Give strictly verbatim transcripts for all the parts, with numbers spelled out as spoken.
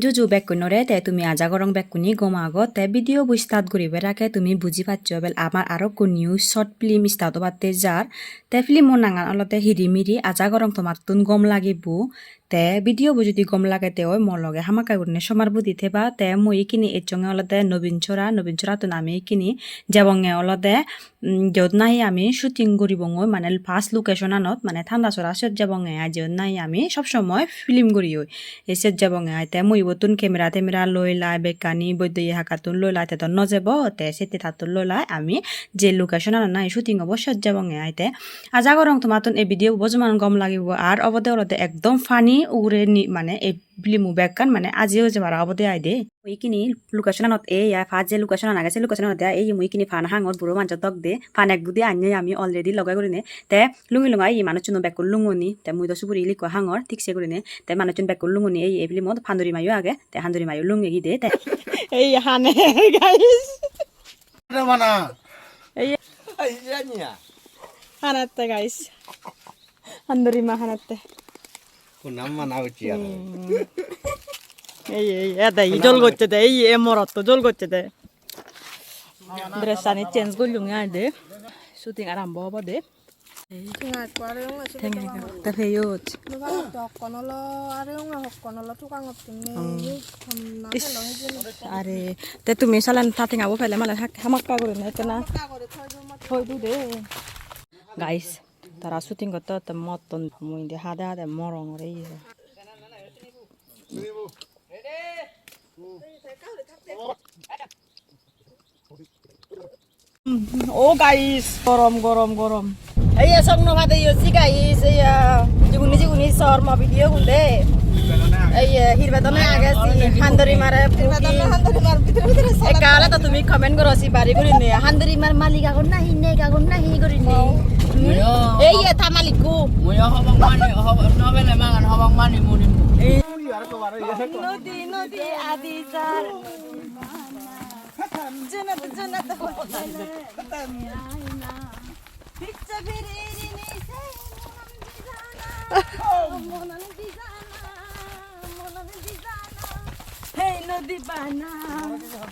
Juju bekkunore, te tumi aja gorong bekkune gom agot, te video bu start guribar age tumi buji paccho bel amar aro ekko new short film start obatte jar, te filmo nangan olode Hiri Miri, aja gorong tomattun gom lagibo. Te video bu judi gom lage te oi mo loge hamakkai gurinei somar budi theba. Te mui ikkini ecchonge olode Nobinchora, Nobinchorattun ami ikkini jebonge olode, mm, jiyot nahi ami shooting guribongoi, mane first location anot, mane Thandasora siyot jebonge ai, jiyot nahi ami sob somoi film guriyoi. Ei siyot jebonge ai, te mui ibottun camera temera loi lai bekkani boiddoye hakkattun loi lai, te do no jebo, te sette tattun loi lai ami je location anot nahi shooting obo siyot jebonge ai. Te aja gorong tomattun ei video bu bojoman gom lagibo. Ar obode olode ekdom funny ugureni, mane ei film u bekkan mane aji oi jebara obode ai de. Mui ikkini location anot ei, ai, first je location an age se location anot ei, mui ikkini pan hangor, buro manjo dok de, pan ek budi annye ami already loge gurinei. Te lungi lunga ei manuchchuno bekkun lungoni, te mui do suguri ilikko hangor thik se gurinei. Te manuchchun bekkun lungoni, ei, ei film ot Handuri Mayo age, te Handuri Mayo lungegi de te. Ei hane, guys. Mana? Ei. Ai, ya, ya. Hanatte, guys. Handuri ma hanatte. Kunam mana uchi aro. Hmm. Ei, ei, ede, ei jol gocche de, ei, ei morotto jol gocche de. Dress ani change gollunge ai de. Shooting arambo obo de. Tenga ekko areyonge sibe. Tenga ekko. Te peyot. Doganot hokkon olo areyonge, hokkon olo tugangottun nei. Hmm. Honna. Is, pelo hijeni. Are, te tumi salen ta tengabo pele malen hak-, hamakkai gurinei ekkena. Hamakkai guri thoi do mot. Thoi do de. Guys, tara shooting gotte gotte motton mui indi hade hade morongor iye. Oh guys, gorom, gorom, gorom. Ei ye sogno pade yo si guys, ei ye jiguni jiguni sor mo video gunde. Ei ye hirbedone age si handori mare puki. Ekka ole to tumi comment goro si bari gurinei. Handori mar malik agon nahi, nek agon nahi gurinei. Hmm? Ei ye ta malikku. Muyo hobong mani, hobong nobele mangan hobong mani muni. Nodi, nodi, adi jar. Junot, junot. Picche biri rini se monam dijana. Monam dijana, monam dijana. Hey, nodi bana.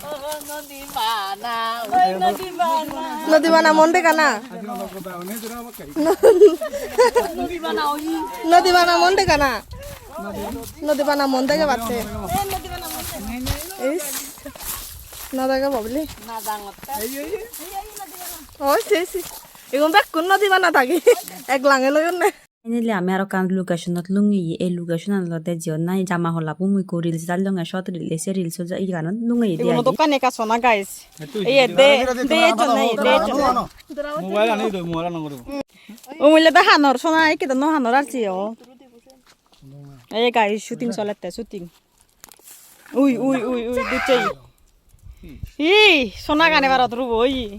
Oh, nodi bana. Oi, nodi bana. Nodi bana mon dega na. Nodi bana oi. Nodi bana mon dega na. Nodi bana mon dege batte. Is. No dege bobli. Na dangotte. Oi, si, si. Igun bekkun nodi bana dagi. Ek lange loyonne. Finally, ami aro ekkan location-ot lungeye. Ei location-an olode jiyot nahi Jama Hola bu mui ekko reels dallonge, short reel, se reels-o iyeganot lungeye de. Igun aji. Dokkani ekka sona, guys. Ei de, de ejjon nahi, de ejjon. Mobile ani do, mobile ani do. O mile da hanor sona, ikke da no hanor ar jiyo. Ei guys, shooting solette, shooting. Ui, ui, ui, ui, duchei. Hi, sona gane barot rubo, oi.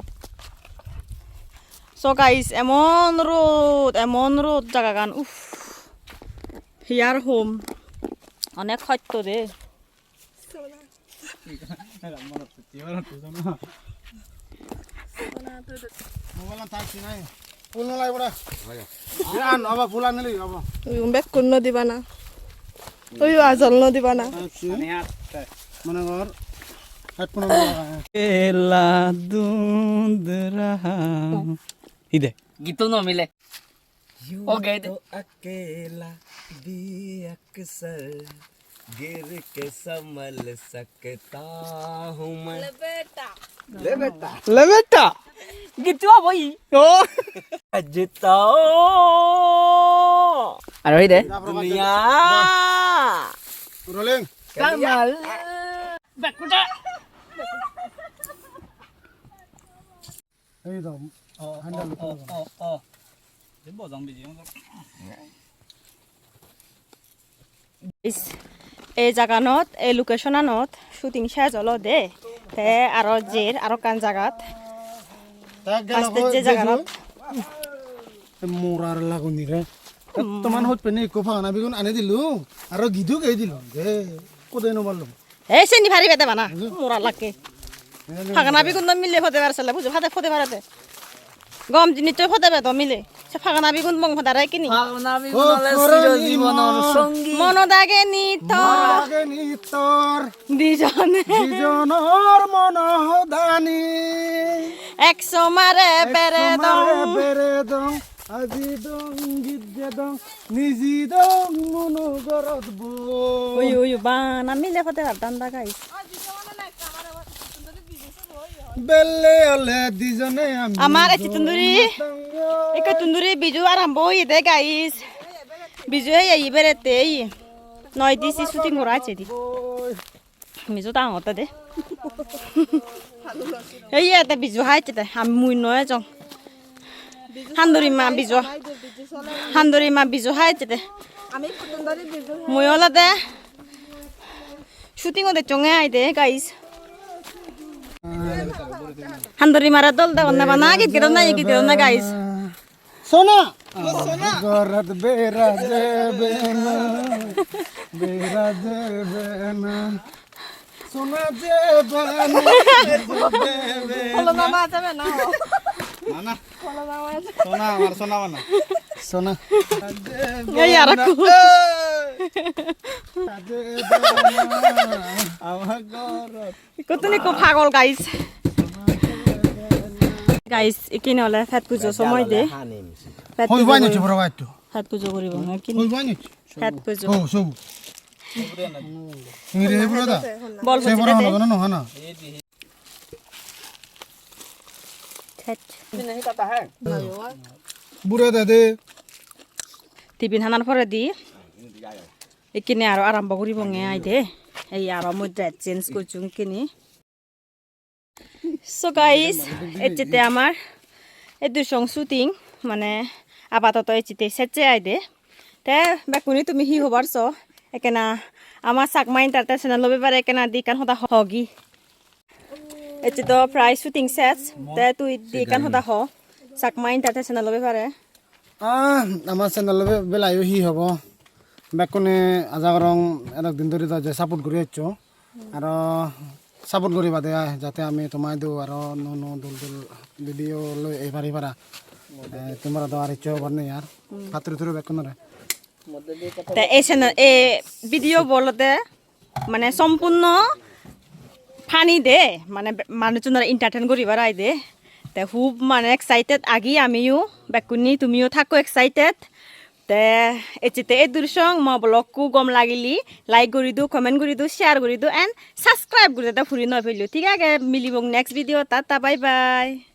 So guys, emon rod, emon rod jagagan, uff. Here home. Onek hosto de. Mobile-an charge nai. Phone nalai bora. Iyan aba phone anili aba. Uyu bekkun nodi bana. Uyu ajol nodi bana. Mone gor. Headphone lagai. Ela dund raha. Hi de? Gitto no mile. Okay. तो अकेला भी अक्सर गिर के संभल सकता हूँ मैं। ले बेटा। ले बेटा। Le beta. Gitu apa i? Oh. Jito. Aro hi de? Dunia. Rolling. Kamal. Bakuda. Ei do, handle utte. Is, ei jaganot, ei location-anot shooting sej olode. Te aro jer, aro ekkan jagat. Te gelo. Aste je jaganot. Morar lagoni re. Toman hoj pene ikko pagana bigun ani dilu. Aro gidu gei dilu. Ge, kode no ballo. Ei, seni paribe de bana. Mora lakke. Hagana bigun do mile pode pare sele, bujo, pade pode pare de. Gom jinis to pode bedo mile. Se pagana bigun bong podare kini. Pagana bigun ole siro jibonor songi. Mono dage ni to. Mono dage ni tor. Dijone. Dijonor mono hodani. Ek somare bere dong. Ek somare bere dong. Aji dong, gijje dong, niji dong, mono gorot boi. Oyo, oyo, bana mile pode ar danda, guys. Belle ole dijone ami. Amar ecche tunduri, ekko tunduri biju arambo oyede, guys. Biju heye iberette, ei. Noi di si shooting gora ecche di. Mijo ta angotte de. Ei ye te biju hai ecche de. Ami mui no ejong. Handuri ma biju. Handuri ma biju hai ecche de. Mui olode shooting ot ecchonge ai de, guys. Handuri mare dol degonne bana, git gedon na, git gedon na, guys. Sona! Sona! Gorat bera jebe na, bera jebe na. Sona jebe na, jebe na. Holo mama jebe na. Mana? Holo mama jebe. Sona, amar sona mana? Sona. Ei aro ekku. Jebe na. Amar gorat. Ikkottun ikko pagol, guys. Guys, ikkine ole pet pujo somoy de. Pet pujo guri-, pet pujo guribo ekkine. Pet pujo. Oh, so. Ingre he pura da. Bol se pura hono hono hana. Pet. Bura da de. Tiffin hanar poredi. Ikkine aro arambo guribonge ai de. Ei aro mui dress change gocchong ikkine. So guys, ecche te amar eddur song shooting, mane apatoto ecche te sejje ai de. Te bekkune tumi hi hobar so? Ekkena ama Chakma Entertainment channel-o bepare ekkena di ekkan hoda hogi. Ecche do prai shooting ses, te tui di ekkan hoda ho Chakma Entertainment channel-o bepare. Ah, ama channel be-, belayo hi hobo? Bekkune aja gorong edok din dhori do je support guri eccho. Aro support guriba de ai, jate ami tomaidu aro nuo nuo dol dol video loi ei pari para. Eh, tomara do ar eccho hobar nei ar. Patturu turu bekkunore. Te ei channel, ei video bo olode mane sompurno funny de, mane be-, manuchunore entertain guribar ai de. Te hub mane excited agi amiyo, bekkune tumiyo thakko excited. Te ecche te eddur song, mo vlog-ko gom lagile like guri do, comment guri do, share guri do and subscribe guri do puri no phello. Thik age, milibong next video. Tata, bye bye.